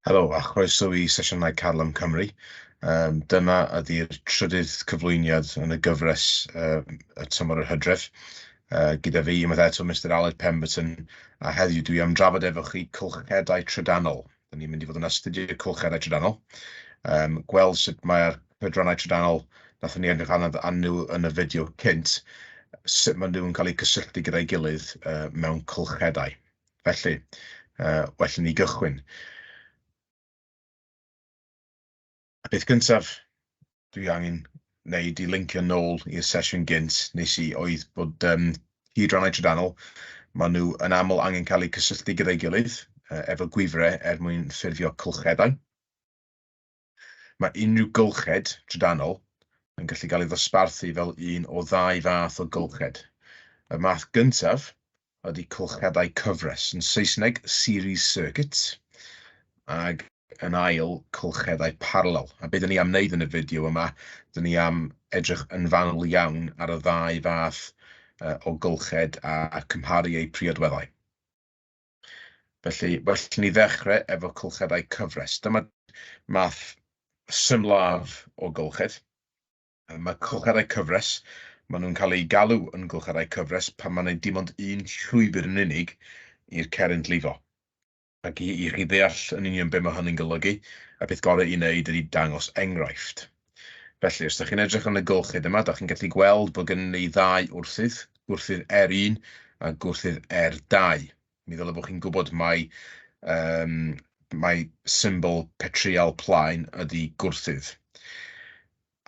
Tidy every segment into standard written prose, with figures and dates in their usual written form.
Helo a chroeso i sesiynau Carlam Cymru. Dyma ydy'r trydydd cyflwyniad yn y gyfres y tymor yr hydref. Gyda fi unwaith eto Mister Aled Pemberton, a heddiw dwi am drafod efo chi cylchedau trydanol. Dyn ni'n mynd i fod yn astudio cylchedau trydanol, gweld sut mae'r cydrannau trydanol nathon ni edrych arnyn nhw yn y fideo cynt, sut maen nhw'n cael eu cysylltu gyda'i gilydd mewn cylchedau. Felly, well i ni gychwyn. Y peth cyntaf dwi angen wneud i lincio nôl i'r sesiwn gynt nes i oedd bod cydrannau trydanol, maen nhw yn aml angen cael eu cysylltu gyda'i gilydd efo gwifrau er mwyn ffurfio cylchedau. Mae unrhyw gylched trydanol yn gallu cael ei ddosbarthu fel un o ddau fath o gylched. Y math gyntaf ydy cylchedau cyfres, yn Saesneg series circuits, ac yn ail cylchedau paralel. A be dyn ni am wneud yn y fideo yma, dyn ni am edrych yn fanwl iawn ar y ddau fath o gylched a cymharu eu priodweddau. Felly, well i ni ddechrau efo cylchedau cyfres. Dyma math symlaf o gylched. Mae cylchedau cyfres, maen nhw'n cael eu galw yn gylchedau cyfres pan maen nhw dim ond un llwybr yn unig i'r cerrynt lifo. Ac i chi ddeall yn union be mae hynny'n golygu, y peth gorau i wneud ydy dangos enghraifft. Felly, os ydych chi'n edrych yn y gylched yma, dach chi'n gallu gweld bod gennym ni ddau wrthydd, gwrthydd R1 a gwrthydd R2. Mi ddylai bod chi'n gwybod mai symbol petryal plaen ydy gwrthydd.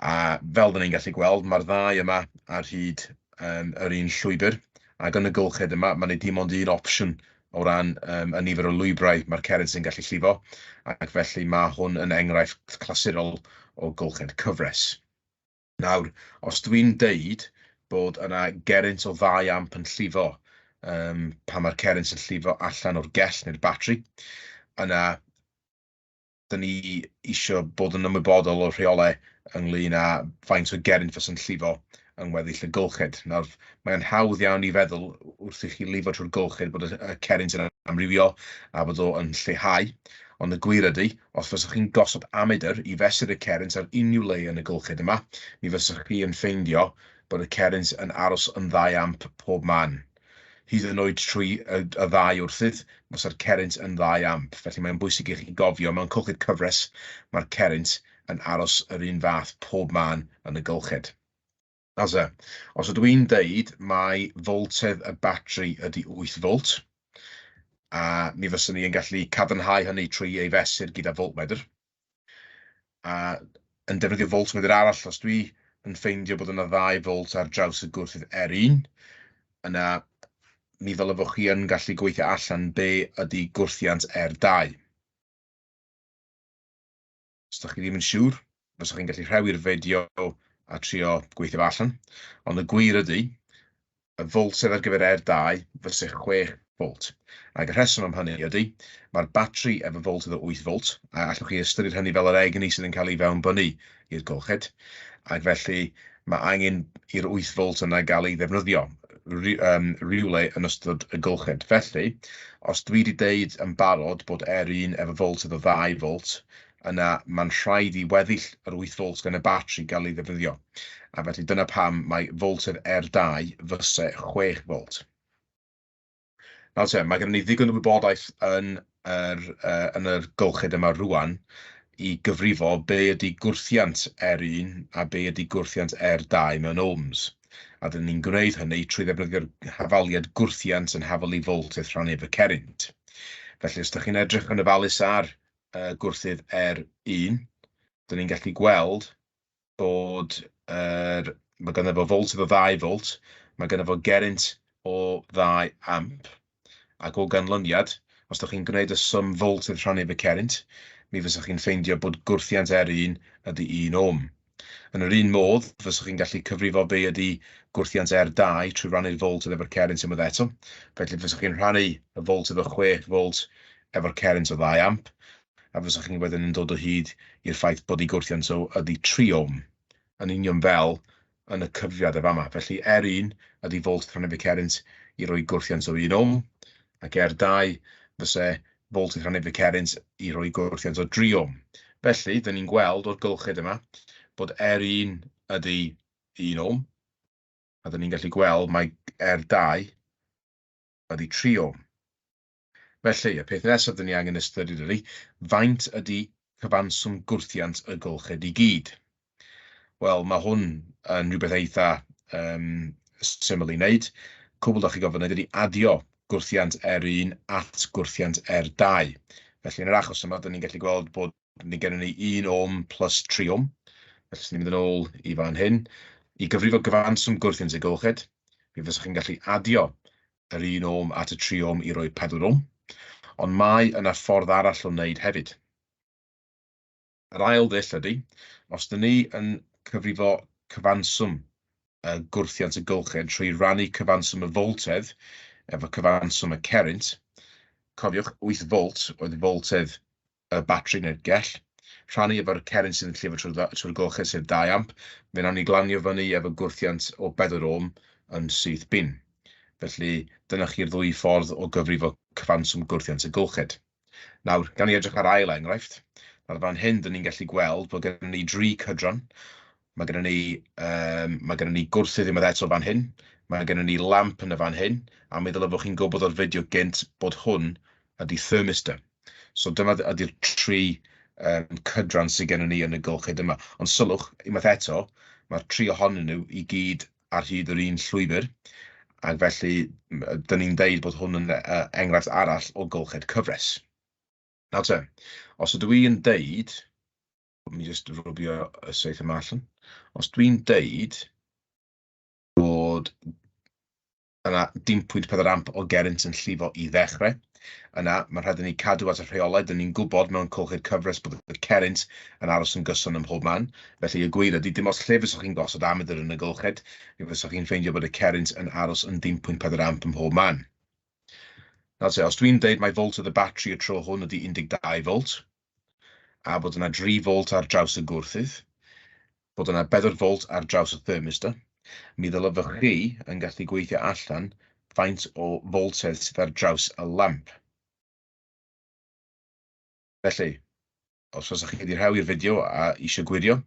A fel dyn ni'n gallu gweld, mae'r ddau yma ar hyd yr un llwybr, ac yn y gylched yma, mae 'na dim ond un opsiwn o ran y nifer o lwybrau mae'r cerrynt yn gallu llifo, ac felly mae hwn yn enghraifft clasurol o gylched cyfres. Nawr, os dwi'n deud bod yna gerrynt o 2 amp yn llifo pan mae'r cerrynt yn llifo allan o'r gell neu'r batri, yna dyn ni isio bod yn ymwybodol o'r rheolau ynglyn â faint o gerrynt fysa'n llifo yng ngweddill y gylched. Nawr, mae'n hawdd iawn i feddwl wrth i chi lifo trwy'r gylched bod y cerrynt yn amrywio a bod o yn lleihau, ond y gwir ydy, os fyswch chi'n gosod amedr i fesur y cerrynt ar unrhyw le yn y gylched yma, mi fyswch chi yn ffeindio bod y cerrynt yn aros yn 2 amp pob man. Hyd yn oed trwy y ddau wrthydd, fysa'r cerrynt yn 2 amp. Felly mae'n bwysig i chi gofio, mewn cylched cyfres, mae'r cerrynt yn aros yr un fath pob man yn y gylched. Nawr te, os ydw i'n deud mai foltedd y batri ydy 8 volt, a mi fyswn i yn gallu cadarnhau hynny trwy ei fesur gyda voltmedr, a yn defnyddio voltmedr arall, os dwi yn ffeindio bod yna 2 volt ar draws y gwrthydd R1, yna mi ddylai fod chi yn gallu gweithio allan be ydy gwrthiant R2. Os ydych chi ddim yn siŵr, fyswch chi'n gallu rhewi'r fideo a trio gweithio fo allan. Ond y gwir ydy, y volt sydd ar gyfer R2 fyse 6 volt. Ac y rheswm am hynny ydy, mae'r batri efo volt iddo 8 volt, a allwch chi ystyried hynny fel yr egni sydd yn cael ei fewnbynnu i'r gylched, ac felly mae angen i'r 8 volt yna gael ei ddefnyddio rhywle yn ystod y gylched. Felly, os dwi wedi deud yn barod bod R1 efo volt iddo 2 volt, yna mae'n rhaid i weddill yr 8 volt gan y batri gael ei ddefnyddio. A felly dyna pam mae voltedd R2 fyse 6 volt. Nawr te, mae gennym ni ddigon o wybodaeth yn yr gylched yma rŵan i gyfrifo be ydy gwrthiant R1 a be ydy gwrthiant R2 mewn ohms. A dyn ni'n gwneud hynny trwy ddefnyddio'r hafaliad gwrthiant yn hafal i voltedd rhannu efo cerrynt. Felly, os ydych chi'n edrych yn ofalus ar gwrthydd R1, dyn ni'n gallu gweld bod mae ganddo fo volt efo 2 volt, mae ganddo fo gerrynt o 2 amp, ac o ganlyniad, os ydych chi'n gwneud y swm volt i'r rhannu efo cerrynt, mi fyswch chi'n ffeindio bod gwrthiant R1 ydy 1 ohm. Yn yr un modd, fyswch chi'n gallu cyfrifo be ydy gwrthiant R2 trwy rannu'r volt efo'r cerrynt unwaith eto. Felly fyswch chi'n rhannu y volt efo 6 volt efo'r cerrynt o 2 amp, a fyswch chi'n wedyn yn dod o hyd i'r ffaith bod ei gwrthiant o ydy 3 ohm, yn union fel yn y cyfrifiad yn fama. Felly R1 ydy volt rhannu efo cerrynt i roi gwrthiant o 1 ohm, ac R2 fyse Voltydd rhannu efo cerrynt i roi gwrthiant o 3 ohm. Felly, dyn ni'n gweld o'r gylched yma bod R1 ydy 1 ohm, a dyn ni'n gallu gweld mai R2 ydy 3 ohm. Felly, y peth nesaf dyn ni angen ystyried ydy, faint ydy cyfanswm gwrthiant y gylched i gyd? Wel, mae hwn yn rhywbeth eitha syml i wneud. Cwbl dach chi'n gorfod wneud ydy adio gwrthiant R1 at gwrthiant R2. Felly, yn yr achos yma, dyn ni'n gallu gweld bod ni gennym ni 1 ohm plus 3 ohm. Felly, os ni'n mynd yn ôl i fan hyn, i gyfrifo gyfanswm gwrthiant y gylched, mi fyswch chi'n gallu adio yr 1 ohm at y 3 ohm i roi 4 ohm. Ond mae yna ffordd arall o wneud hefyd. Yr ail ddull ydy, os dyn ni yn cyfrifo cyfanswm y gwrthiant y gylched trwy rannu cyfanswm y foltedd efo cyfanswm y cerrynt, cofiwch 8 volt oedd foltedd y batri neu'r gell, rhannu efo'r cerrynt sydd yn llifo trwy'r gylched sef 2 amp, fe wnawn ni glanio fyny efo gwrthiant o 4 ohm yn syth bin. Felly, dyna chi'r ddwy ffordd o gyfrifo cyfanswm gwrthiant y gylched. Nawr, gawn ni edrych ar ail enghraifft. Nawr, fan hyn, dyn ni'n gallu gweld bod gennym ni dri cydran. Mae gennym ni, mae gennym ni gwrthydd unwaith eto fan hyn. Mae gennym ni lamp yn y fan hyn. A mi ddylai fod chi'n gwybod o'r fideo gynt bod hwn ydy thermistor. So dyma ydy'r tri cydran sydd gennym ni yn y gylched yma. Ond sylwch, unwaith eto, mae'r tri ohonyn nhw i gyd ar hyd yr un llwybr, ac felly dyn ni'n deud bod hwn yn enghraifft arall o gylched cyfres. Nawr te, os ydw i yn deud, mi jyst rwbio y saeth yma allan, os dwi'n deud bod yna dim pwynt 4 amp o gerrynt yn llifo i ddechrau, yna mae'n rhaid i ni cadw at y rheolau. Dyn ni'n gwybod mewn cylched cyfres bod y cerrynt yn aros yn gyson ym mhob man. Felly y gwir ydy, dim ots lle fyswch chi'n gosod amedr yn y gylched, mi fyswch chi'n ffeindio bod y cerrynt yn aros yn dim pwynt 4 amp ym mhob man. Nawr te, os dwi'n deud mai volt y batri y tro hwn ydy 12 volt, a bod yna 3 volt ar draws y gwrthydd, bod yna 4 volt ar draws y thermistor, mi ddylai fod chi yn gallu gweithio allan faint o voltedd sydd ar draws y lamp. Felly, os fysa chi wedi rhewi'r fideo a eisiau gwirio,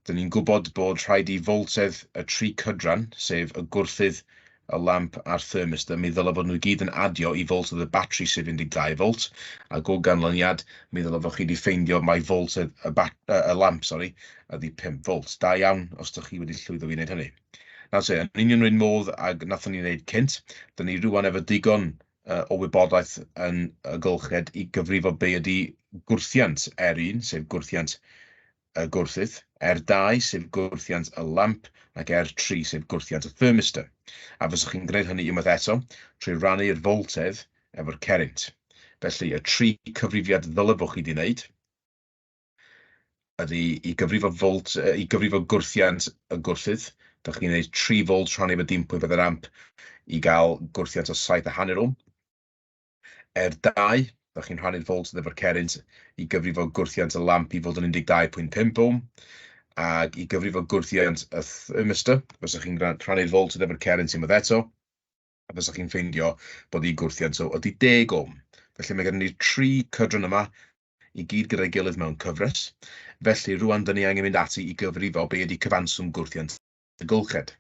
dyn ni'n gwybod bod rhaid i voltedd y tri cydran, sef y gwrthydd, y lamp a'r thermistor, mi ddylai fod nhw i gyd yn adio i voltedd y batri, sef 12 volt, ac o ganlyniad, mi ddylai fod chi wedi ffeindio mai voltedd y lamp, sori, ydy 5 volt. Da iawn os ydych chi wedi llwyddo i wneud hynny. Nawr te, yn union yr un modd ag nathon ni wneud cynt, dyn ni rŵan efo digon o wybodaeth yn y gylched i gyfrifo be ydy gwrthiant R1, sef gwrthiant y gwrthydd, R2, sef gwrthiant y lamp, ac R3, sef gwrthiant y thermistor. A fyswch chi'n gwneud hynny unwaith eto trwy rannu'r voltedd efo'r cerrynt. Felly, y tri cyfrifiad ddylai fod chi wedi wneud ydy i gyfrifo volt, i gyfrifo gwrthiant y gwrthydd. Dach chi'n gwneud 3 volt rhannu efo dim pwynt pedwar amp i gael gwrthiant o 7.5 ohm. R2, dach chi'n rhannu'r volt efo'r cerrynt i gyfrifo gwrthiant y lamp i fod yn 12.5 ohm. Ac i gyfrifo gwrthiant y thermistor, fyswch chi'n rhannu'r volt efo'r cerrynt unwaith eto, a fyswch chi'n ffeindio bod ei gwrthiant o ydy 10 ohm. Felly mae gennym ni'r tri cydran yma i gyd gyda'i gilydd mewn cyfres. Felly rŵan dyn ni angen mynd ati i gyfrifo be ydy cyfanswm gwrthiant y gylched.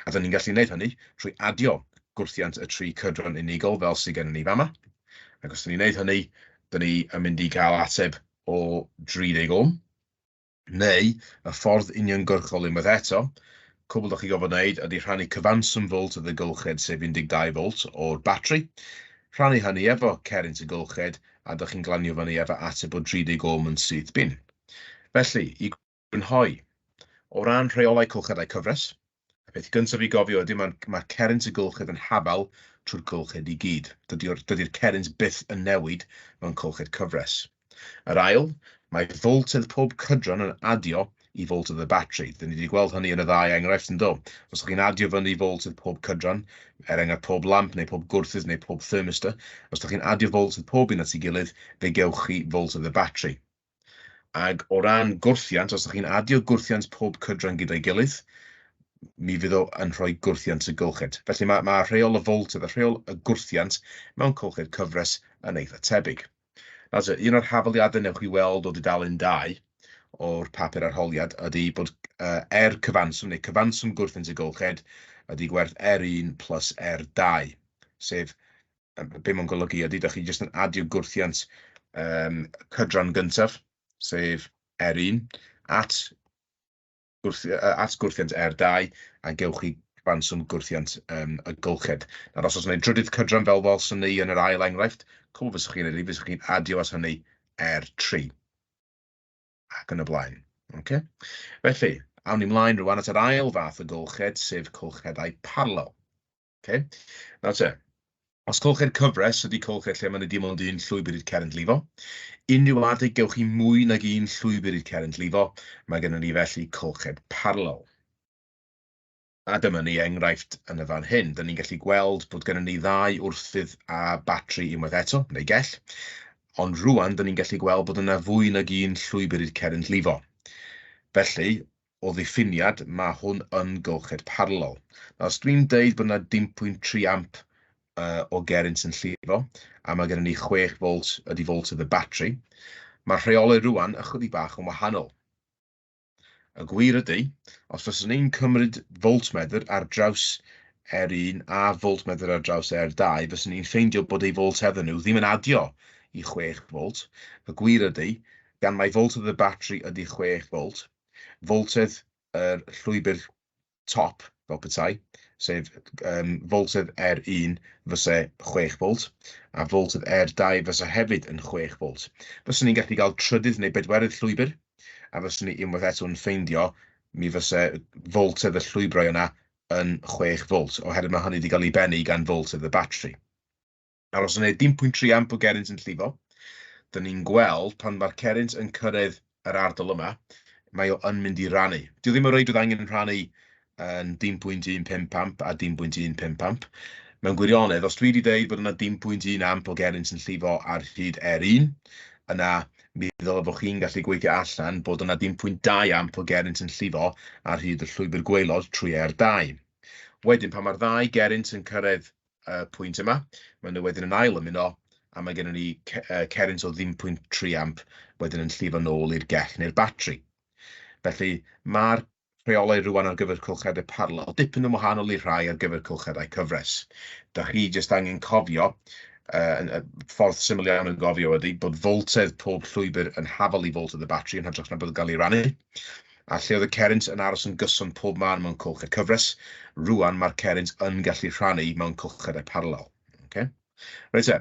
A dyn ni'n gallu gwneud hynny trwy adio gwrthiant y tri cydran unigol fel sydd gennym ni fama. Ac os dyn ni'n gwneud hynny, dyn ni yn mynd i gael ateb o 30 ohm. Neu, y ffordd uniongyrchol unwaith eto, cwbl dach chi'n gorfod wneud ydy rhannu cyfanswm volt y gylched, sef 12 volt o'r batri, rhannu hynny efo cerrynt y gylched, a dach chi'n glanio fyny efo ateb o 30 ohm yn syth bin. Felly, i grynhoi, o ran rheolau cylchedau cyfres, y peth gyntaf i gofio ydy mae cerrynt y gylched yn hafal trwy'r gylched i gyd. Dydy'r cerrynt byth yn newid mewn cylched cyfres. Yr ail, mae voltedd pob cydran yn adio i voltedd y batri. Dyn ni wedi gweld hynny yn y ddau enghraifft yn do. Os ydych chi'n adio fyny voltedd pob cydran, er enghraifft pob lamp neu pob gwrthydd neu pob thermistor, os ydych chi'n adio voltedd pob un at ei gilydd, fe gewch chi voltedd y batri. Ac o ran gwrthiant, os ydych chi'n adio gwrthiant pob cydran gyda'i gilydd, mi fydd o yn rhoi gwrthiant y gylched. Felly mae rheol y voltedd a rheol y gwrthiant mewn cylched cyfres yn eitha tebyg. Nawr te, un o'r hafaliadau newch chi weld o dudalen 2 o'r papur arholiad ydy bod R cyfanswm neu cyfanswm gwrthiant y gylched ydy gwerth R1 plus R2, sef be mae'n golygu ydy, dach chi jyst yn adio gwrthiant cydran gyntaf, sef R1, at at gwrthiant R2, a gewch chi cyfanswm gwrthiant y gylched. Nawr, os oes yna drydydd cydran fel welson ni yn yr ail enghraifft, cwbl fyswch chi'n ei fyswch chi'n adio at hynny R3. Ac yn y blaen. Okay? Felly, awn ni mlaen rwan at yr ail fath o gylched, sef cylchedau paralel. Okay? Nawr te, os cylched cyfres ydy cylched lle mae yna dim ond un llwybr i'r cerrynt lifo, unrhyw adeg gewch chi mwy nag un llwybr i'r cerrynt lifo, mae gennym ni felly cylched paralel. A dyma ni enghraifft yn y fan hyn. Dyn ni'n gallu gweld bod gennym ni ddau wrthydd a batri unwaith eto, neu gell. Ond rwan, dyn ni'n gallu gweld bod yna fwy nag un llwybr i'r cerrynt lifo. Felly, o ddiffiniad, mae hwn yn gylched paralel. Nawr, os dwi'n deud bod yna 0.3 amp o gerrynt yn llifo, a mae gennym ni 6 volt ydy volt y batri, mae'r rheolau rwan ychydig bach yn wahanol. Y gwir ydy, os fyswn i'n cymryd voltmedr ar draws R1 a voltmedr ar draws R2, fyswn i'n ffeindio bod eu voltedda nhw ddim yn adio i 6 volt. Y gwir ydy, gan mai voltedd y batri ydy 6 volt, voltedd yr llwybr top, fel petai, sef voltedd R1 fysa 6 volt, a voltedd R2 fysa hefyd yn 6 volt. Fyswn ni'n gallu cael trydydd neu bedwerydd llwybr, a fyswn ni unwaith eto yn ffeindio mi fysa voltedd y llwybrau yna yn 6 volt, oherwydd mae hynny wedi cael ei bennu gan voltedd y batri. Nawr, os yna 0.3 amp o gerrynt yn llifo, dyn ni'n gweld pan mae'r cerrynt yn cyrraedd yr ardal yma, mae o yn mynd i rannu. Dyw ddim o reidrwydd angen rhannu yn 0.15 amp a 0.15 amp. Mewn gwirionedd, os dwi wedi dweud bod yna 0.1 amp o gerrynt yn llifo ar hyd R1, yna mi ddylai fod chi'n gallu gweithio allan bod yna 0.2 amp o gerrynt yn llifo ar hyd y llwybr gwaelod trwy R2. Wedyn, pan mae'r ddau gerrynt yn cyrraedd y pwynt yma, maen nhw wedyn yn ail ymuno, a mae gennym ni cerrynt o 0.3 amp wedyn yn llifo nôl i'r gell neu'r batri. Felly, mae'r rheolau rwan ar gyfer cylchedau paralel dipyn yn wahanol i'r rhai ar gyfer cylchedau cyfres. Da chi jyst angen cofio, y ffordd syml iawn yn gofio ydy, bod voltedd pob llwybr yn hafal i voltedd y batri yn hytrach na bod yn cael ei rannu. A lle oedd y cerrynt yn aros yn gyson pob man mewn cylched cyfres, rwan mae'r cerrynt yn gallu rhannu mewn cylchedau paralel. Okay? Reit te,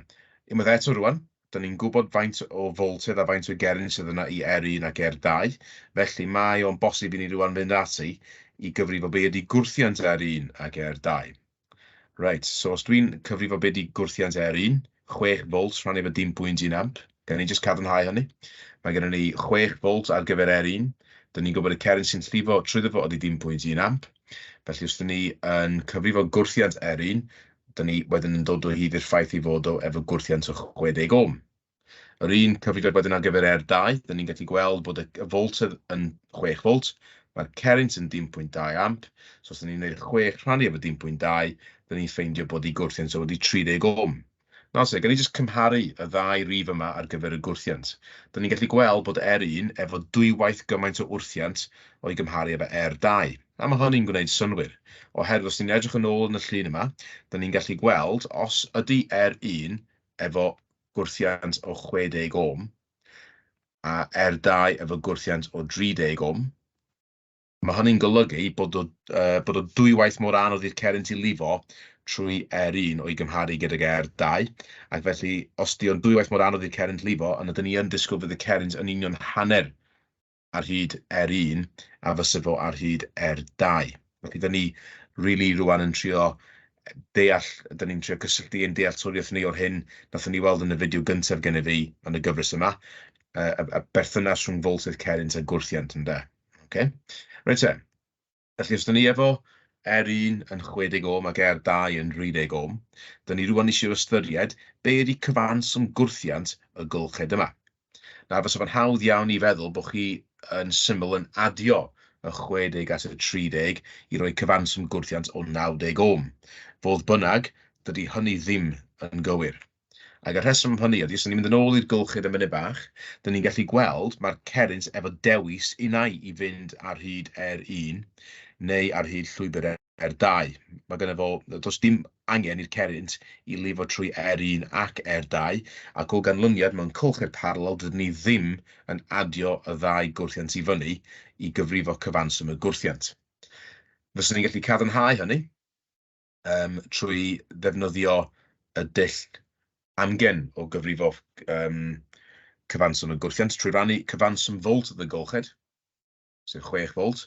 unwaith eto rwan, dyn ni'n gwybod faint o voltedd a faint o gerrynt sydd yna i R1 ac R2, felly mae o'n bosib i ni rwan fynd ati i gyfrifo be ydy gwrthiant R1 ac R2. Reit, so os dwi'n cyfrifo be ydy gwrthiant R1, 6 volt rhannu efo 0.1 amp, gan ni jyst cadarnhau hynny. Mae gennym ni 6 volt ar gyfer R1, dyn ni'n gwybod y cerrynt sy'n llifo trwyddo fo ydy 0.1 amp, felly os dyn ni yn cyfrifo gwrthiant R1, dyn ni wedyn yn dod o hyd i'r ffaith i fod o efo gwrthiant o 60 ohm. Yr un cyfrifiad wedyn ar gyfer R2, dyn ni'n gallu gweld bod y volt yn 6 volt, mae'r cerrynt yn 0.2 amp, so os dyn ni'n gwneud 6 rhannu efo 0.2, dyn ni'n ffeindio bod ei gwrthiant o wedi 30 ohm. Nawr te, gan ni jyst cymharu y ddau rif yma ar gyfer y gwrthiant. Dyn ni'n gallu gweld bod R1 efo dwywaith gymaint o wrthiant o'i gymharu efo R2. A mae hynny'n gwneud synnwyr, oherwydd os ni'n edrych yn ôl yn y llun yma, dyn ni'n gallu gweld os ydy R1 efo gwrthiant o 60 ohm a R2 efo gwrthiant o 30 ohm, mae hynny'n golygu bod o dwywaith mor anodd i'r cerrynt i lifo trwy R1 o'i gymharu gydag R2, ac felly os di o'n dwywaith mor anodd i'r cerrynt lifo, yna dyn ni yn disgwyl fydd y cerrynt yn union hanner ar hyd R1 a fysa fo ar hyd R2. Felly dyn ni really rwan yn trio deall, dyn ni'n trio cysylltu ein dealltwriaeth ni o'r hyn nathon ni weld yn y fideo gyntaf gennyf fi yn y gyfres yma, y berthynas rhwng voltedd cerrynt a gwrthiant, ynde. Okay. Reit te, felly os dyn ni efo R1 yn 60 ohm ac R2 yn 30 ohm, dyn ni rwan eisiau ystyried be ydy cyfanswm gwrthiant y gylched yma. Nawr, fysa fo'n hawdd iawn i feddwl bod chi yn syml yn adio y 60 at y 30 i roi cyfanswm gwrthiant o 90 ohm. Fodd bynnag, dydy hynny ddim yn gywir. Ac y rheswm am hynny ydy, os ni'n mynd yn ôl i'r gylched am munud bach, dyn ni'n gallu gweld mae'r cerrynt efo dewis unai i fynd ar hyd R1 neu ar hyd llwybr R2. Mae gynno fo, does dim angen i'r cerrynt i lifo trwy R1 ac R2, ac o ganlyniad mewn cylched paralel dydyn ni ddim yn adio y ddau gwrthiant i fyny i gyfrifo cyfanswm y gwrthiant. Fyswn ni'n gallu cadarnhau hynny trwy ddefnyddio y dull amgen o gyfrifo cyfanswm y gwrthiant, trwy rannu cyfanswm volt y gylched, sef 6 volt,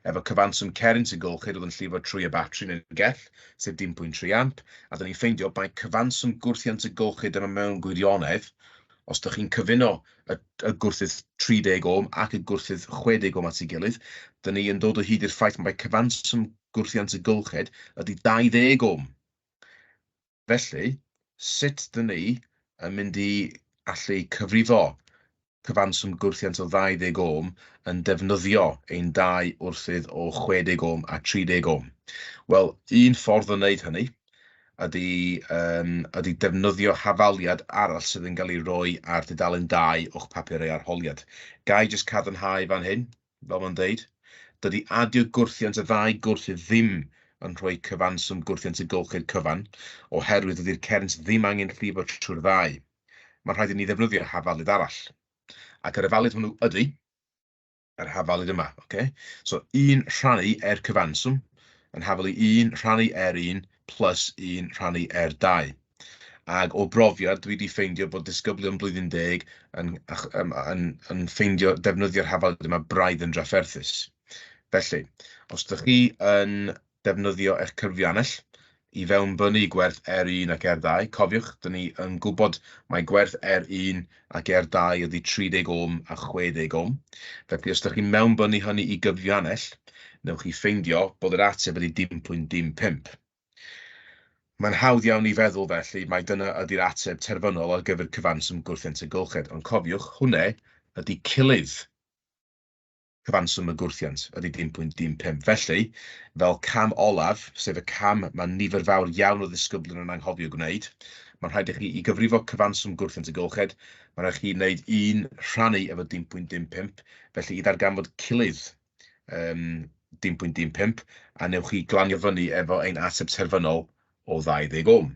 efo cyfanswm cerrynt y gylched oedd yn llifo trwy y batri neu'r gell, sef 0.3 amp, a dyn ni'n ffeindio mai cyfanswm gwrthiant y gylched yma mewn gwirionedd, os dych chi'n cyfuno y gwrthydd 30 ohm ac y gwrthydd 60 ohm at ei gilydd, dyn ni yn dod o hyd i'r ffaith mai cyfanswm gwrthiant y gylched ydy 20 ohm. Felly, sut dyn ni yn mynd i allu cyfrifo cyfanswm gwrthiant o 20 ohm yn defnyddio ein dau wrthydd o 60 ohm a 30 ohm? Wel, un ffordd o wneud hynny ydy defnyddio hafaliad arall sydd yn cael ei roi ar dudalen 2 o'ch papurau arholiad. Ga i jyst cadarnhau fan hyn, fel mae'n deud, dydy adio gwrthiant y ddau gwrthydd ddim yn rhoi cyfanswm gwrthiant y gylched cyfan, oherwydd dydy'r cerrynt ddim angen llifo trwy'r ddau. Mae'n rhaid i ni ddefnyddio hafaliad arall. Ac yr hafaliad hwnnw ydy yr hafaliad yma. Okay? So 1 rhannu R cyfanswm yn hafal i 1 rhannu R1 plus 1 rhannu R2. Ac o brofiad, dwi wedi ffeindio bod disgyblion blwyddyn 10 yn ffeindio defnyddio'r hafaliad yma braidd yn drafferthus. Felly, os ydych chi yn defnyddio eich cyfrifiannell i fewnbynnu gwerth R1 ac R2, cofiwch, dyn ni yn gwybod mai gwerth R1 ac R2 ydy 30 ohm a 60 ohm. Felly, os ydych chi'n mewnbynnu hynny i gyfrifiannell, newch chi ffeindio bod yr ateb ydy 0.05. Mae'n hawdd iawn i feddwl felly mai dyna ydy'r ateb terfynol ar gyfer cyfanswm gwrthiant y gylched, ond cofiwch, hwnna ydy cilydd cyfanswm y gwrthiant, ydy 0.05. Felly, fel cam olaf, sef y cam mae nifer fawr iawn o ddisgyblion yn anghofio gwneud, mae'n rhaid i chi i gyfrifo cyfanswm gwrthiant y gylched, mae'n rhaid chi wneud 1 rhannu efo 0.05, felly i ddarganfod cilydd 0.05, a newch chi glanio fyny efo ein ateb terfynol o 20 ohm.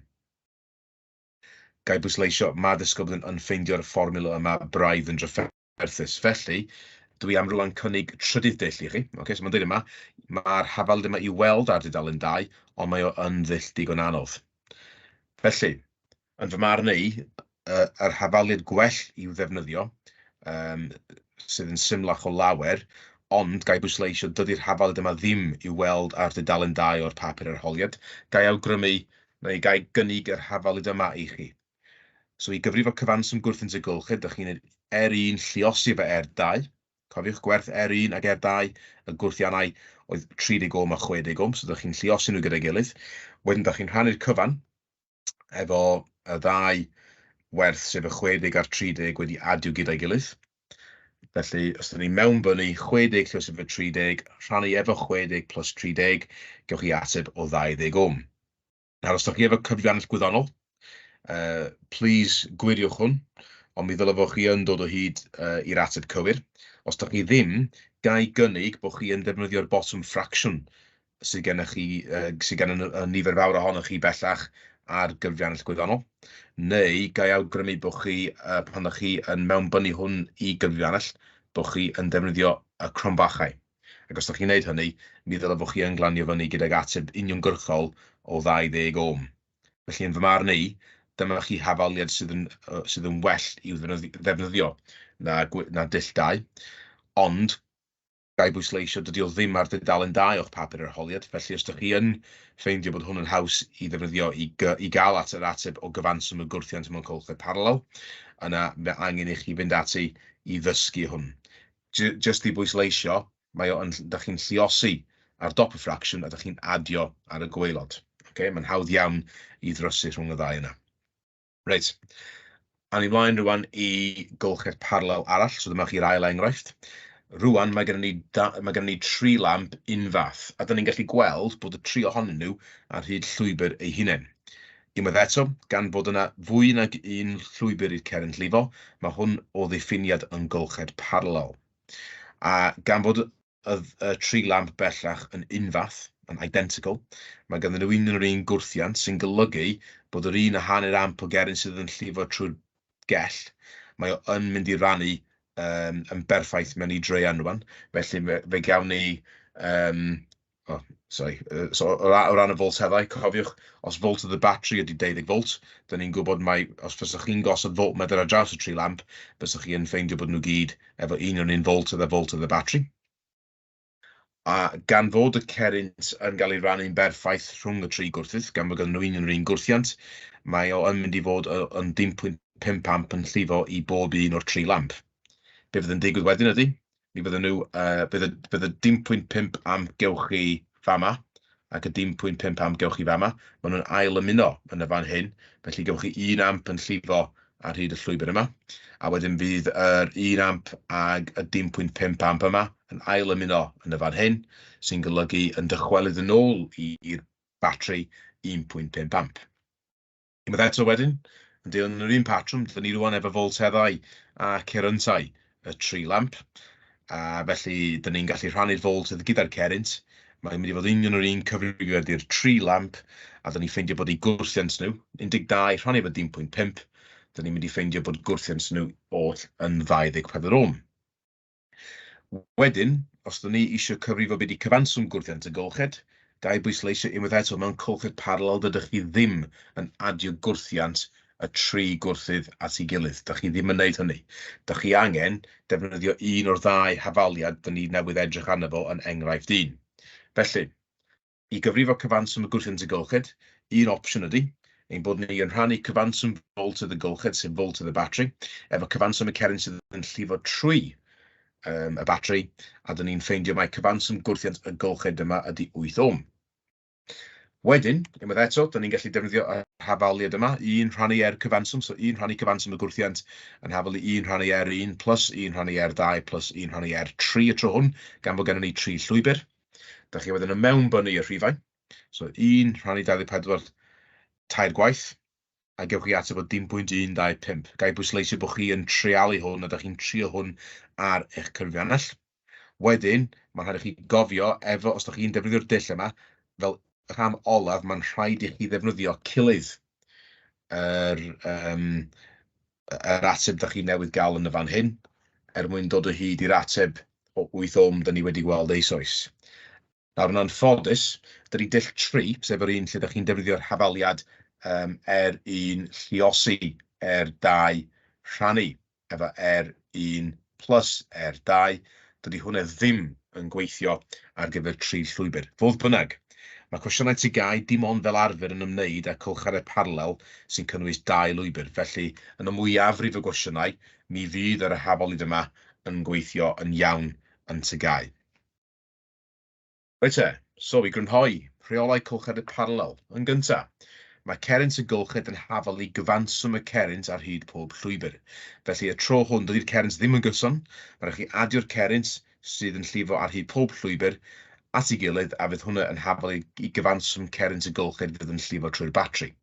Ga i bwysleisio, mae disgyblion yn ffeindio'r fformiwla yma braidd yn drafferthus. Felly, dwi am rŵan cynnig trydydd dull i chi. Okay, so mae'n dweud yma, mae'r hafaliad yma i weld ar dudalen 2, ond mae o yn ddull digon anodd. Felly, yn fy marn i, yr hafaliad gwell i'w ddefnyddio, sydd yn symlach o lawer, ond ga i bwysleisio, dydy'r hafaliad yma ddim i'w weld ar dudalen 2 o'r papur arholiad. Ga i awgrymu, neu ga i gynnig yr hafaliad yma i chi. So i gyfrifo cyfanswm gwrthiant y gylched, dych chi'n neud R1 lluosi efo R2. Cofiwch gwerth R1 ac R2, y gwrthiannau oedd 30 ohm a 60 ohm, so dych chi'n lluosi nhw gyda'i gilydd. Wedyn dych chi'n rhannu'r cyfan efo y ddau werth, sef y 60 a'r 30 wedi adio gyda'i gilydd. Felly, os ydyn ni'n mewnbynnu 60 lluosi efo 30, rhannu efo 60 plus 30, gewch chi ateb o 20 ohm. Nawr, os ydych chi efo cyfrifiannell gwyddonol, please gwiriwch hwn, ond mi ddylai fod chi yn dod o hyd i'r ateb cywir. Os ydych chi ddim, ga i gynnig bod chi yn defnyddio'r botwm ffracsiwn sydd gennych chi, sydd gen y nifer fawr ohonoch chi bellach ar gyfrifiannell gwyddonol, neu ga i awgrymu bod chi, pan ydych chi yn mewnbynnu hwn i gyfrifiannell, bod chi yn defnyddio y cromfachau. Ac os ydych chi'n gwneud hynny, mi ddylai fod chi yn glanio fyny gydag ateb uniongyrchol o 20 ohm. Felly, yn fy marn i, dyma chi hafaliad sydd yn well i'w ddefnyddio na dull 2, ond ga i bwysleisio, dydy o ddim ar dudalen 2 o'ch papur arholiad, felly os ydych chi yn ffeindio bod hwn yn haws i ddefnyddio i gael at yr ateb o gyfanswm y gwrthiant mewn cylched paralel, yna mae angen i chi fynd ati i ddysgu hwn. Jyst i bwysleisio, mae o yn, dych chi'n lluosi ar dop y ffracsiwn a dych chi'n adio ar y gwaelod. Okay? Mae'n hawdd iawn i ddrysu rhwng y ddau yna. Reit, awn ni mlaen rŵan i gylched paralel arall, so dyma chi'r ail enghraifft. Rŵan mae gennym ni 3 lamp unfath, a dyn ni'n gallu gweld bod y 3 ohonyn nhw ar hyd llwybr eu hunain. Unwaith eto, gan fod yna fwy nag un llwybr i'r cerrynt lifo, mae hwn o ddiffiniad yn gylched paralel. A gan fod y tri lamp bellach yn unfath, yn identical, mae ganddyn nhw union yr un gwrthiant, sy'n golygu bod yr 1.5 amp o gerrynt sydd yn llifo trwy'r gell, mae o yn mynd i rannu yn berffaith mewn i draean rwan. Felly fe gawn ni... Oh, sorry. So o ran y folteddau, cofiwch, os volt of the battery ydy 12 volt, dyn ni'n gwybod mai os fyswch chi'n gosod voltmeter ar draws y tri lamp, fyswch chi yn ffeindio bod nhw gyd efo union un volt of the volt of the battery. A gan fod y cerrynt yn cael ei rannu'n berffaith rhwng y tri gwrthydd, gan fod gan nhw union yr un gwrthiant, mae o yn mynd i fod yn 0.5 amp yn llifo i bob un o'r tri lamp. Be fydd yn digwydd wedyn ydy, mi fydden nhw, bydd y 0.5 amp gewch chi fama, ac y 0.5 amp gewch chi fama, maen nhw'n ail ymuno yn y fan hyn, felly gewch chi 1 amp yn llifo ar hyd y llwybr yma, a wedyn fydd yr 1 amp ag y 0.5 amp yma yn ail ymuno yn y fan hyn, sy'n golygu yn dychwelyd yn ôl i'r batri 1.5 amp. Unwaith eto wedyn, yn dilyn yr un patrwm, dyn ni rwan efo folteddau a ceryntau y tri lamp, a felly dyn ni'n gallu rhannu'r foltedd gyda'r cerrynt. Mae'n mynd i fod union yr un cyfrifiad i'r tri lamp, a dyn ni'n ffeindio bod eu gwrthiant nhw, 12 rhannu efo 0.5, dyn ni'n mynd i ffeindio bod gwrthiant nhw oll yn 24 ohm. Wedyn, os dyn ni eisiau cyfrifo beth ydy cyfanswm gwrthiant y gylched, ga i bwysleisio unwaith eto, mewn cylched paralel dydych chi ddim yn adio gwrthiant y tri gwrthydd at ei gilydd. Dych chi ddim yn wneud hynny. Dych chi angen defnyddio un o'r ddau hafaliad dyn ni newydd edrych arno fo yn enghraifft un. Felly, i gyfrifo cyfanswm y gwrthiant y gylched, un opsiwn ydy ein bod ni yn rhannu cyfanswm voltedd y gylched, sef voltedd y batri, efo cyfanswm y cerrynt sydd yn llifo trwy y batri, a dyn ni'n ffeindio mai cyfanswm gwrthiant y gylched yma ydy 8 ohm. Wedyn, unwaith eto, dyn ni'n gallu defnyddio y hafaliad yma, 1 rhannu R cyfanswm, so 1 rhannu cyfanswm y gwrthiant yn hafal i 1 rhannu R1 plus 1 rhannu R2 plus 1 rhannu R3 y tro hwn, gan fod gennym ni tri llwybr. Dach chi wedyn yn mewnbynnu y rhifau, so 1 rhannu 24 tair gwaith, a gewch chi ateb o 0.125. Ga i bwysleisio bod chi yn treialu hwn a dach chi'n trio hwn ar eich cyfrifiannell. Wedyn, mae'n rhaid i chi gofio, efo, os dach chi'n defnyddio'r dull yma, fel rhan olaf, mae'n rhaid i chi ddefnyddio cilydd yr, yr ateb dach chi newydd gael yn y fan hyn, er mwyn dod o hyd i'r ateb o 8 ohm dyn ni wedi gweld eisoes. Nawr, yn anffodus, dydy dull 3, sef yr un lle dach chi'n defnyddio'r hafaliad R1 lluosi R2 rhannu efo R1 plus R2, dydy hwnna ddim yn gweithio ar gyfer tri llwybr. Fodd bynnag, mae cwestiynau TGAU dim ond fel arfer yn ymwneud â cylchredau paralel sy'n cynnwys dau lwybr. Felly, yn y mwyafrif o gwestiynau, mi fydd yr hafaliad yma yn gweithio yn iawn yn TGAU. Reit te, so i grynhoi, rheolau cylchredau paralel. Yn gynta, mae cerrynt y gylched yn hafal i gyfanswm y cerrynt ar hyd pob llwybr. Felly, y tro hwn, dydy'r cerrynt ddim yn gyson. Mae rhaid chi adio'r cerrynt sydd yn llifo ar hyd pob llwybr at ei gilydd, a fydd hwnna yn hafal i gyfanswm cerrynt y gylched fydd yn llifo trwy'r batri.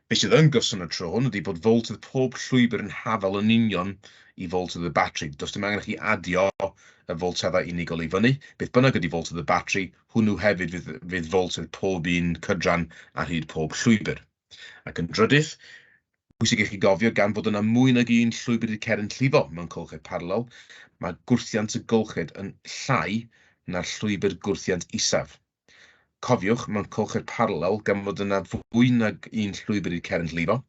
Be sydd yn gyson y tro hwn ydy bod voltedd pob llwybr yn hafal yn union i voltedd y batri. Does dim angen i chi adio y volteddau unigol i fyny. Beth bynnag ydy voltedd y batri, hwnnw hefyd fydd voltedd pob un cydran ar hyd pob llwybr. Ac yn drydydd, pwysig i chi gofio, gan fod yna mwy nag un llwybr i'r cerrynt llifo mewn cylched paralel, mae gwrthiant y gylched yn llai na'r llwybr gwrthiant isaf. Cofiwch, mewn cylched paralel, gan fod yna fwy nag un llwybr i'r cerrynt lifo,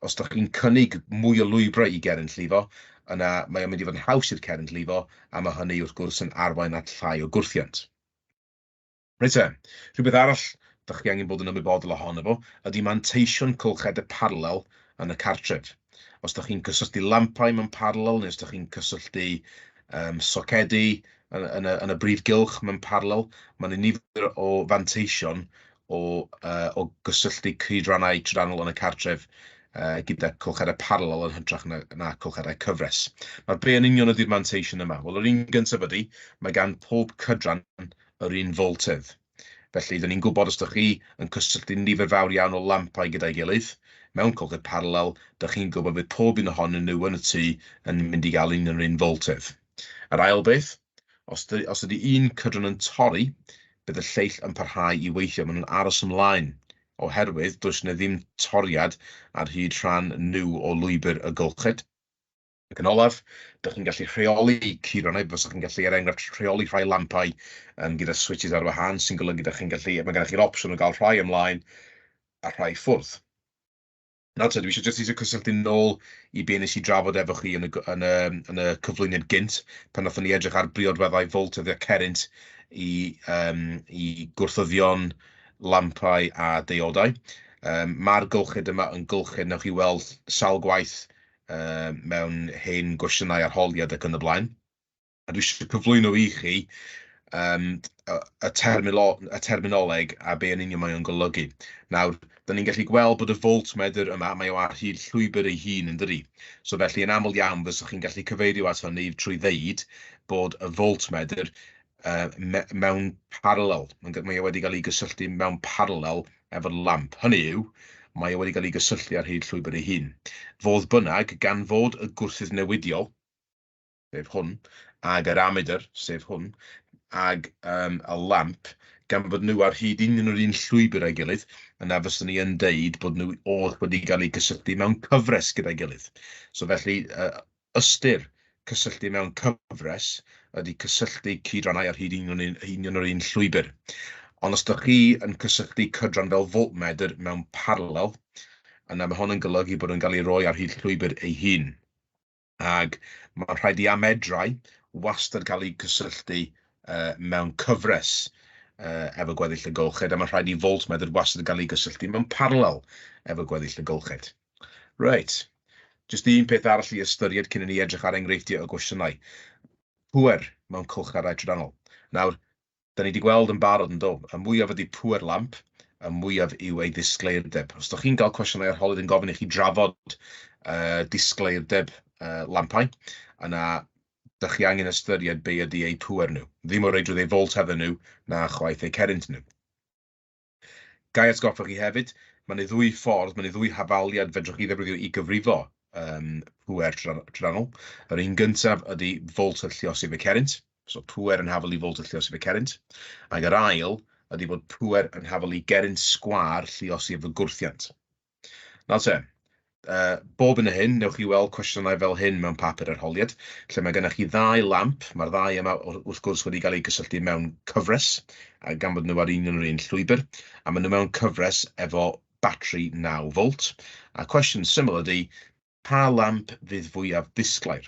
os dach chi'n cynnig mwy o lwybrau i gerrynt lifo, yna mae o'n mynd i fod yn haws i'r cerrynt lifo, a mae hynny wrth gwrs yn arwain at llai o gwrthiant. Reit te, rhywbeth arall dach chi angen bod yn ymwybodol ohono fo ydy manteision cylchedau paralel yn y cartref. Os dach chi'n cysylltu lampau mewn paralel, neu os dach chi'n cysylltu socedi yn y brif gylch mewn paralel, mae 'na nifer o fanteision o gysylltu cydrannau trydanol yn y cartref gyda cylchedau paralel yn hytrach na cylchedau cyfres. Nawr, be yn union ydy'r manteision yma? Wel, yr un gyntaf ydy, mae gan pob cydran yr un foltedd. Felly, dyn ni'n gwybod os ydych chi yn cysylltu nifer fawr iawn o lampau gyda'i gilydd mewn cylched paralel, dych chi'n gwybod bydd pob un ohonyn nhw yn y tŷ yn mynd i gael un o'r un foltedd. Yr ail beth, os, dy, os ydy un cydran yn torri, bydd y lleill yn parhau i weithio, maen nhw'n aros ymlaen, oherwydd does yna ddim toriad ar hyd rhan nhw o lwybr y gylched. Ac yn olaf, dych chi'n gallu rheoli cyrannau, fyswch chi'n gallu, er enghraifft, rheoli rhai lampau gyda switches ar wahân, sy'n golygu dych chi'n gallu, mae gennych chi'r opsiwn o gael rhai ymlaen a rhai ffwrdd. Nawr te, dwi eisiau jyst eisiau cysylltu nôl i be nes i drafod efo chi yn y, yn y, yn y cyflwyniad gynt, pan wnaethon ni edrych ar briodweddau foltedd a cerrynt i, i gwrthyddion, lampau a deuodau. Mae'r gylched yma yn gylched, newch chi weld sawl gwaith mewn hen gwestiynau arholiad ac yn y blaen. A dwi eisiau cyflwyno i chi y, y, termilo, y terminoleg a be yn union mae o'n golygu. Nawr, da ni'n gallu gweld bod y voltmedr yma, mae o ar hyd llwybr ei hun yn dydi. So felly, yn aml iawn, fyswch chi'n gallu cyfeirio at hynny trwy ddeud bod y voltmedr me mewn paralel. Mae o wedi cael ei gysylltu mewn paralel efo'r lamp. Hynny yw, mae o wedi cael ei gysylltu ar hyd llwybr ei hun. Fodd bynnag, gan fod y gwrthydd newidiol, sef hwn, ag yr amedr, sef hwn, ag y lamp, gan fod nhw ar hyd union yr un llwybr â'i gilydd, yna fyswn ni yn deud bod nhw oll wedi cael eu cysylltu mewn cyfres gyda'i gilydd. So felly, ystyr cysylltu mewn cyfres ydy cysylltu cydrannau ar hyd union, union yr un llwybr. Ond os ydych chi yn cysylltu cydran fel voltmedr mewn paralel, yna mae hwn yn golygu bod yn cael ei roi ar hyd llwybr ei hun. Ac mae'n rhaid i amedrau wastad cael eu cysylltu mewn cyfres efo gweddill y gylched, a mae'n rhaid i voltmedr wastad gael ei gysylltu mewn paralel efo gweddill y gylched. Reit, jyst un peth arall i ystyried cyn i ni edrych ar enghreifftiau o gwestiynau. Pŵer mewn cylchredau trydanol. Nawr, da ni wedi gweld yn barod yn do, y mwyaf ydy pŵer lamp, y mwyaf yw ei ddisgleirdeb. Os ydych chi'n cael cwestiynau arholiad yn gofyn i chi drafod disgleirdeb lampau, yna dych chi angen ystyried be ydy eu pŵer nhw. Ddim o reidrwydd eu foltedd nhw, na chwaith eu cerrynt nhw. Ga i atgoffa chi hefyd, mae 'na ddwy ffordd, mae 'na ddwy hafaliad fedrwch chi ddefnyddio i gyfrifo pŵer trydanol. Yr un gyntaf ydy foltedd lluosi efo cerrynt, so pŵer yn hafal i foltedd lluosi efo cerrynt. Ac yr ail ydy bod pŵer yn hafal i gerrynt sgwâr lluosi efo gwrthiant. Nawr te, bob yn y hyn, newch chi weld cwestiynau fel hyn mewn papur arholiad, lle mae gennych chi ddau lamp, mae'r ddau yma wrth gwrs wedi cael eu cysylltu mewn cyfres, a gan bod nhw ar union yr un llwybr, a maen nhw mewn cyfres efo batri 9 volt. A cwestiwn syml ydy, pa lamp fydd fwyaf disglair?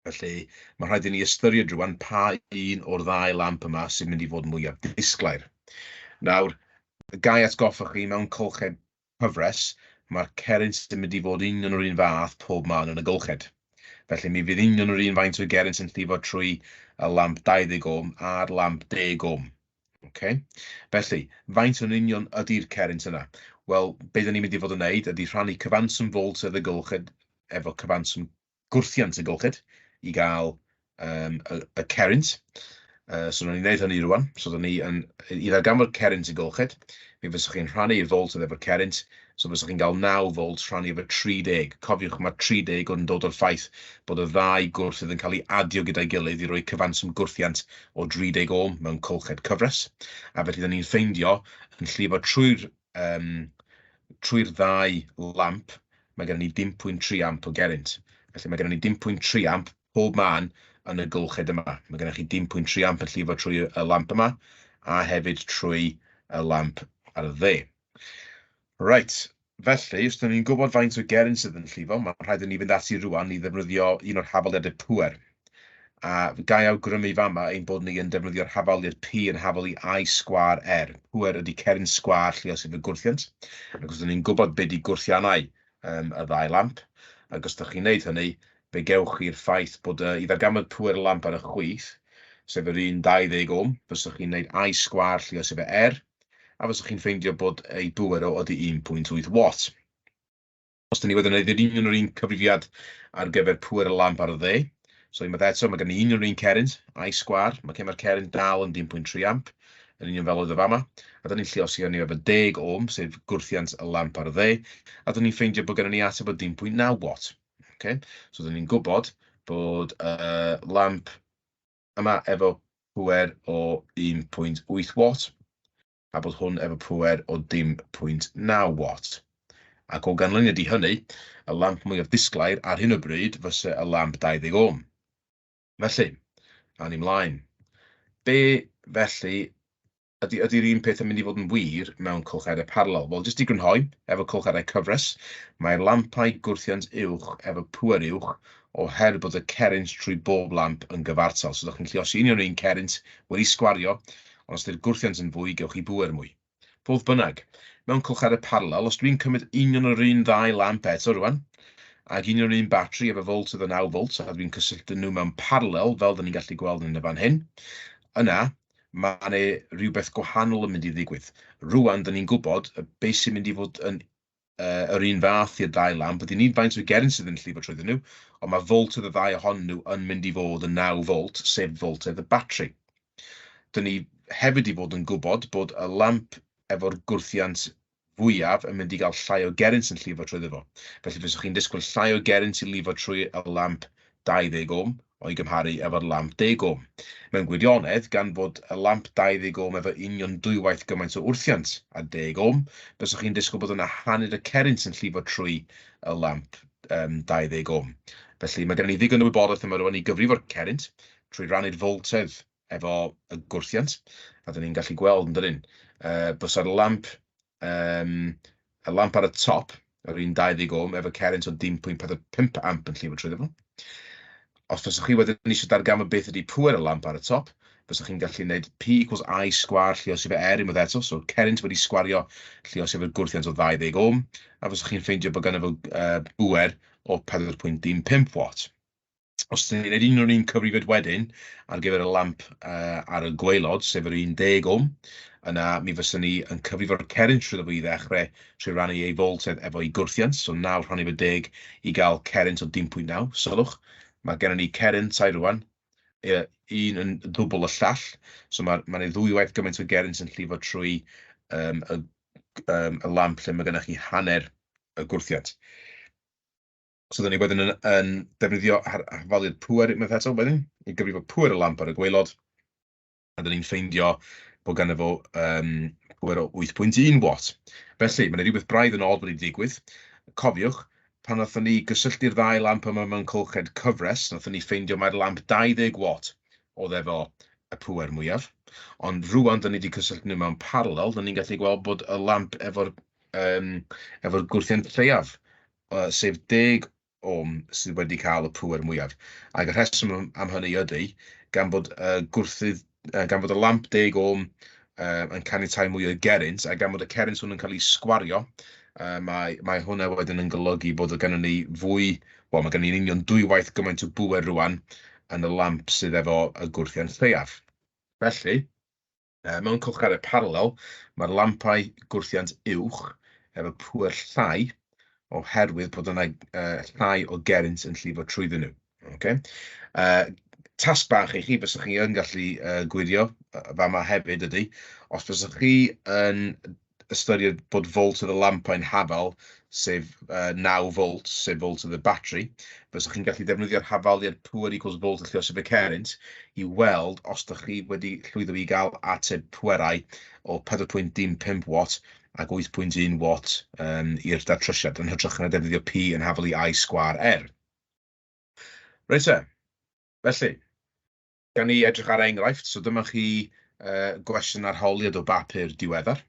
Felly, mae rhaid i ni ystyried rwan pa un o'r ddau lamp yma sy'n mynd i fod mwyaf disglair. Nawr, ga i atgoffa chi, mewn cylched cyfres, mae'r cerrynt yn mynd i fod union yr un fath pob man yn y gylched. Felly, mi fydd union yr un faint o gerrynt yn llifo trwy y lamp 20 ohm a'r lamp 10 ohm. Okay? Felly, faint yn union ydy'r cerrynt yna? Wel, be dyn ni'n mynd i fod yn wneud ydy rhannu cyfanswm foltedd y gylched efo cyfanswm gwrthiant y gylched i gael y, y cerrynt. So, nawn ni wneud hynny rwan. So, dyn ni yn, i ddarganfod cerrynt y gylched, mi fyswch chi'n rhannu'r foltedd efo'r cerrynt. So, fyswch chi'n cael 9 volt rhannu efo 30. Cofiwch, mae 30 yn dod o'r ffaith bod y ddau gwrthydd yn cael ei adio gyda'i gilydd i roi cyfanswm gwrthiant o 30 ohm mewn cylched cyfres. A felly, dyn ni'n ffeindio yn llifo trwy'r trwy'r ddau lamp, mae gennym ni 0.3 amp o gerrynt. Felly mae gennym ni 0.3 amp pob man yn y gylched yma. Mae gennych chi 0.3 amp yn llifo trwy y lamp yma, a hefyd trwy y lamp ar y dde. Reit, felly, os ydym ni'n gwybod faint o gerrynt sydd yn llifo, mae'n rhaid i ni fynd ati rwan i ddefnyddio un o'r hafaliadau pŵer. A ga i awgrymu fama ein bod ni yn defnyddio'r hafaliad P yn hafal i I sgwâr R. Pŵer ydy cerrynt sgwâr lluosi efo gwrthiant. Ac os ydyn ni'n gwybod be di gwrthiannau y ddau lamp, ac os ydych chi'n neud hynny, fe gewch chi'r ffaith bod i ddarganfod pŵer y lamp ar y chwith, sef yr un 20 ohm, fyswch chi'n neud I sgwâr lluosi efo R, a fyswch chi'n ffeindio bod ei bŵer o ydy 1.8 watt. Os dyn ni wedi gwneud yr union yr un cyfrifiad ar gyfer pŵer y lamp ar y dde, so unwaith eto, mae gen i union yr un cerrynt, I sgwâr, mae mae'r cerrynt dal yn 0.3 amp. yn union fel oedd y fama, a dyn ni'n lluosi hynny efo 10 ohm, sef gwrthiant y lamp ar y dde, a dyn ni'n ffeindio bod gennym ni ateb o dim pwynt 9 watt. Okay? So dyn ni'n gwybod bod y lamp yma efo pŵer o 1.8 watt, a bod hwn efo pŵer o dim pwynt 9 watt. Ac o ganlyniad i hynny, y lamp mwyaf disglair ar hyn o bryd fysa y lamp 20 ohm. Felly, awn ni mlaen. Be felly ydy, ydy'r un peth yn mynd i fod yn wir mewn cylchedau paralel? Wel, jyst i grynhoi, efo cylchedau cyfres, mae lampau gwrthiant uwch efo pŵer uwch oherwydd bod y cerrynt trwy bob lamp yn gyfartal. So, ydych chi'n lluosi union un cerrynt wedi sgwario, ond os ydy'r gwrthiant yn fwy, gewch chi bŵer mwy. Fodd bynnag, mewn cylchedau paralel, os dwi'n cymryd union yr un ddau lamp eto rwan, ac union yr un batri efo volt oedd 9 volt, a dwi'n cysylltu nhw mewn paralel, fel dyn ni'n gallu gweld yn y fan hyn, yna mae yna rhywbeth gwahanol yn mynd i ddigwydd. Rwan, dyn ni'n gwybod beth sy'n mynd i fod yn yr un fath i'r ddau lamp, ydy nid faint o gerrynt sydd yn llifo trwyddyn nhw, ond mae volt y ddau ohonyn nhw yn mynd i fod yn 9 volt, sef voltedd y batri. Dyn ni hefyd i fod yn gwybod bod y lamp efo'r gwrthiant fwyaf yn mynd i gael llai o gerrynt yn llifo trwyddo fo. Felly fyswch chi'n disgwyl llai o gerrynt i lifo trwy y lamp 20 ohm o'i gymharu efo'r lamp 10 ohm. Mewn gwirionedd, gan fod y lamp 20 ohm efo union dwywaith gymaint o wrthiant a 10 ohm, fyswch chi'n disgwyl bod yna hanner y cerrynt yn llifo trwy y lamp 20 ohm. Felly mae gennym ni ddigon o wybodaeth yma rwan i gyfrifo'r cerrynt trwy rannu'r foltedd efo y gwrthiant, a dyn ni'n gallu gweld yn dydyn, bysa'r lamp, y lamp ar y top, yr un 20 ohm, efo cerrynt o dim pwynt 45 amp yn llifo trwyddo fo. Os fyswch chi wedyn eisiau darganfod beth ydy pŵer y lamp ar y top, fyswch chi'n gallu gwneud P equals I sgwâr lluosi efo R unwaith eto, so cerrynt wedi sgwario lluosi efo'r gwrthiant o 20 ohm, a fyswch chi'n ffeindio bod gynno fo bŵer o 4.15 watt. Os dyn ni'n gwneud un o'r un cyfrifiad wedyn ar gyfer y lamp ar y gwaelod, sef yr 10 ohm, yna mi fyswn ni yn cyfrifo'r cerrynt trwyddo fo i ddechrau trwy rannu ei foltedd efo'i gwrthiant, so 9 rhannu efo 10 i gael cerrynt o dim pwynt 9, sylwch. Mae gennym ni cerryntau rwan, un yn ddwbl y llall, so mae 'na ddwywaith gymaint o gerrynt yn llifo trwy y lamp lle mae gennych chi hanner y gwrthiant. So dyn ni wedyn yn defnyddio hafaliad pŵer unwaith eto wedyn i gyfrifo pŵer y lamp ar y gwaelod, a dyn ni'n ffeindio bod ganddo fo pŵer o 8.1 watt. Felly, mae 'na rhywbeth braidd yn od wedi digwydd. Cofiwch, pan wnaethon ni gysylltu'r ddau lamp yma mewn cylched cyfres, wnaethon ni ffeindio mai'r lamp 20 watt oedd efo y pŵer mwyaf. Ond rwan, dyn ni wedi cysylltu nhw mewn paralel, dyn ni'n gallu gweld bod y lamp efo'r efo gwrthiant lleiaf, sef 10 ohm, sydd wedi cael y pŵer mwyaf. Ac y rheswm am hynny ydy, gan bod y gwrthydd, gan bod y lamp 10 ohm yn caniatáu mwy o gerrynt, a gan bod y cerrynt hwn yn cael ei sgwario, mae hwnna wedyn yn golygu bod gennym ni fwy, wel, mae gennym ni'n union dwywaith gymaint o bŵer rwan yn y lamp sydd efo y gwrthiant lleiaf. Felly, mewn cylchredau paralel, mae'r lampau gwrthiant uwch efo pŵer llai oherwydd bod yna llai o gerrynt yn llifo trwyddyn nhw. Okay? Tasg bach i chi, fyswch chi yn gallu gwirio fama hefyd ydy, os fyswch chi yn ystyried bod volt y lampau'n hafal, sef 9 volt, sef volt y batri, fyswch chi'n gallu defnyddio'r hafaliad pŵer equals volt y lluosi efo cerrynt i weld os ydych chi wedi llwyddo i gael ateb pwerau o 4.15 watt ac 8.1 watt i'r datrysiad, yn hytrach na defnyddio P yn hafal i I sgwâr R. Reit te, felly, gan ni edrych ar enghraifft, so dyma chi gwestiwn arholiad o bapur diweddar.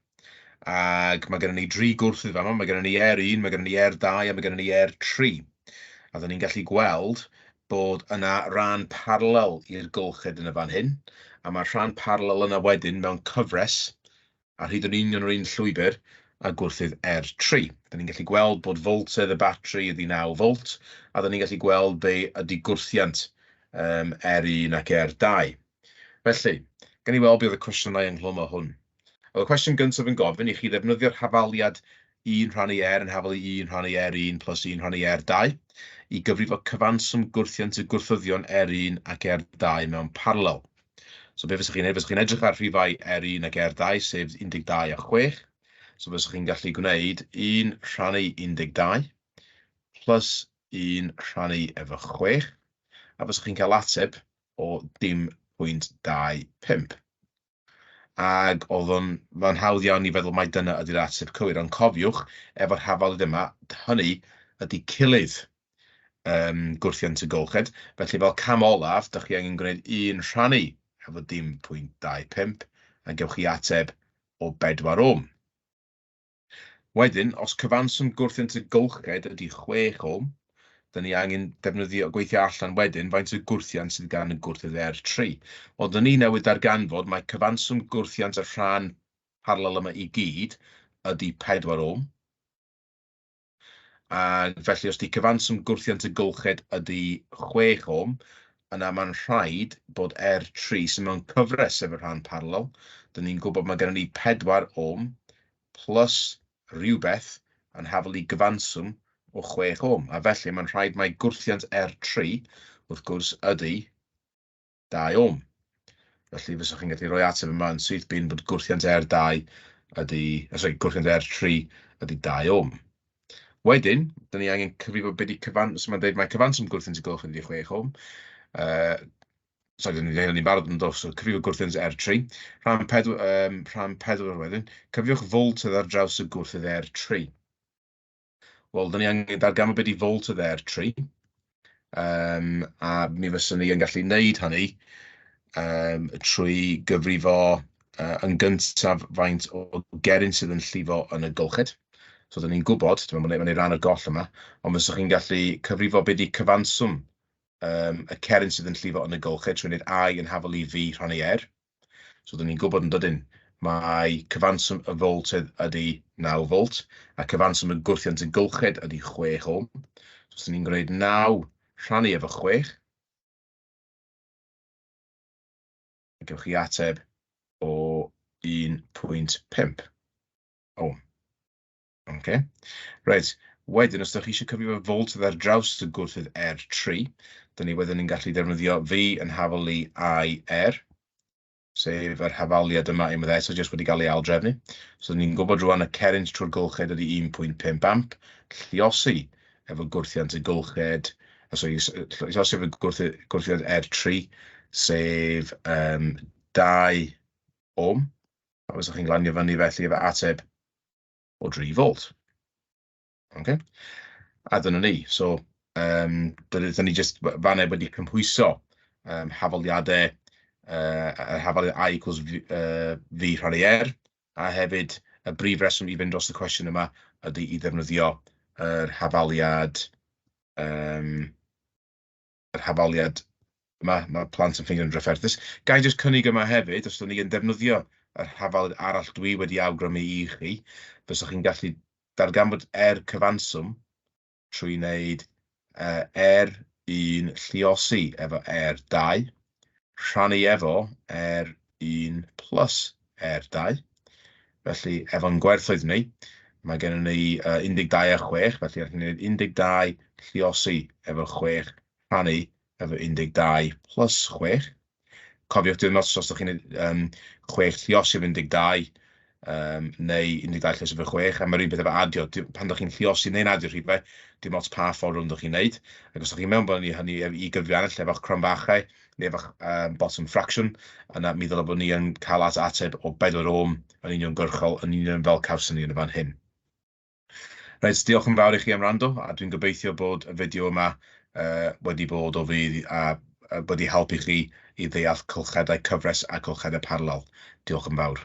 Ac mae gennym ni dri gwrthydd fama, mae gennym ni R1, mae gennym ni R2 a mae gennym ni R3. A dyn ni'n gallu gweld bod yna ran paralel i'r gylched yn y fan hyn, a mae'r rhan paralel yna wedyn mewn cyfres ar hyd yn union yr un llwybr a gwrthydd R3. Dyn ni'n gallu gweld bod voltedd y batri ydy 9 volt, a dyn ni'n gallu gweld be ydy gwrthiant R1 ac R2. Felly, gan i weld be oedd y cwestiynau ynghlwm â hwn. Oedd y cwestiwn gyntaf yn gofyn i chi ddefnyddio'r hafaliad 1 rhannu R yn hafal i 1 rhannu R1 plus 1 rhannu R2 i gyfrifo cyfanswm gwrthiant y gwrthyddion R1 ac R2 mewn paralel. So be fyswch chi'n neud? Fyswch chi'n edrych ar rhifau R1 ac R2, sef 12 a 6. So fyswch chi'n gallu gwneud 1 rhannu 12 plus 1 rhannu efo 6, a fyswch chi'n cael ateb o dim pwynt 25. Ac oedd o'n, mae'n hawdd iawn i feddwl mai dyna ydy'r ateb cywir, ond cofiwch, efo'r hafaliad yma, hynny ydy cilydd gwrthiant y golched. Felly fel cam olaf, dach chi angen gwneud 1 rhannu efo dim pwynt 25, a gewch chi ateb o 4 ohm. Wedyn, os cyfanswm gwrthiant y golched ydy 6 ohm, dyn ni angen defnyddio gweithio allan wedyn faint o gwrthiant sydd gan y gwrthydd R3. Wel, dyn ni newydd darganfod mae cyfanswm gwrthiant y rhan paralel yma i gyd ydy 4 ohm. A felly, os di cyfanswm gwrthiant y golched ydy 6 ohm, yna mae'n rhaid bod R3 sydd mewn cyfres efo'r rhan paralel. Dyn ni'n gwybod mae gennym ni 4 ohm plus rhywbeth yn hafal i gyfanswm o 6 ohm. A felly mae'n rhaid mai gwrthiant R3, wrth gwrs, ydy 2 ohm. Felly fyswch chi'n gallu rhoi ateb yma yn syth bin bod gwrthiant R2 ydy, sorry, gwrthiant R3 ydy 2 ohm. Wedyn, dyn ni angen cyfrifo beth ydy cyfan, so mae'n dweud mae cyfanswm gwrthiant y golch ydy 6 ohm. Sorry, dyn ni'n dweud hynny'n barod yn dod, so cyfrifo gwrthiant R3. Rhan 4 wedyn, cyfrifwch foltedd ar draws y gwrthydd R3. Wel, dyn ni angen darganfod beth ydy foltedd R3. A mi fyswn ni yn gallu wneud hynny trwy gyfrifo yn gyntaf faint o geryn sydd yn llifo yn y golched. So, dyn ni'n gwybod, dwi'n meddwl, mae'n ei ran y goll yma, ond fyswch chi'n gallu cyfrifo beth ydy cyfanswm y ceryn sydd yn llifo yn y golched trwy wneud I yn hafal i V rhannu R. So, dyn ni'n gwybod yn dydyn, mae cyfanswm y foltedd ydy 9 volt, a cyfanswm y gwrthiant y golched ydy 6 ohm. So, os ni'n gwneud 9 rhannu efo 6, gewch chi ateb o 1.5 ohm. Okay. Reit, wedyn os ydych chi eisiau cyfrifo foltedd ar draws y gwrthydd R3, dyn ni wedyn yn gallu defnyddio V yn hafal i IR, sef yr hafaliad yma unwaith eto, jyst wedi cael ei aildrefnu. So ni'n gwybod rwan y cerrynt trwy'r golched ydy 1.5 amp, lliosi efo gwrthiant y golched, sorry, lliosi efo gwrthiant R3, sef 2 ohm. A fyswch chi'n glanio fyny felly efo ateb o 3 volt. Okay. A dyna ni. So, dyna ni jyst fanna wedi cymhwyso hafaliadau, hafaliad I equals V, V rhannu R, a hefyd y brif reswm i fynd dros y cwestiwn yma ydy i ddefnyddio yr hafaliad, yma, mae plant yn ffeindio'n drafferthus. Ga i jyst cynnig yma hefyd, os ydyn ni yn defnyddio yr hafaliad arall dwi wedi awgrymu i chi, fyswch chi'n gallu darganfod R cyfanswm trwy wneud R1 lliosi efo R2, rhannu efo R1 plus R2. Felly, efo'n gwerthoedd ni, mae gennym ni 12 a 6, felly allwn ni wneud 12 lliosi efo 6 rhannu efo 12 plus 6. Cofiwch, dim ots os ydych chi'n gwneud 6 lliosi efo 12, neu 12 lliosi efo 6, a mae'r un peth efo adio. Pan ydych chi'n lliosi neu'n adio rhifau, dim ots pa ffordd rownd ydych chi'n wneud. Ac os ydych chi'n mewnbynnu hynny i gyfrifiannell efo'ch cromfachau, neu efo'ch bottom fraction, yna mi ddylai bod ni yn cael at ateb o 4 ohm yn uniongyrchol, yn union fel cawson ni yn y fan hyn. Reit, diolch yn fawr i chi am wrando, a dwi'n gobeithio bod y fideo yma wedi bod o fudd a wedi helpu chi i ddeall cylchedau cyfres a cylchedau paralel. Diolch yn fawr.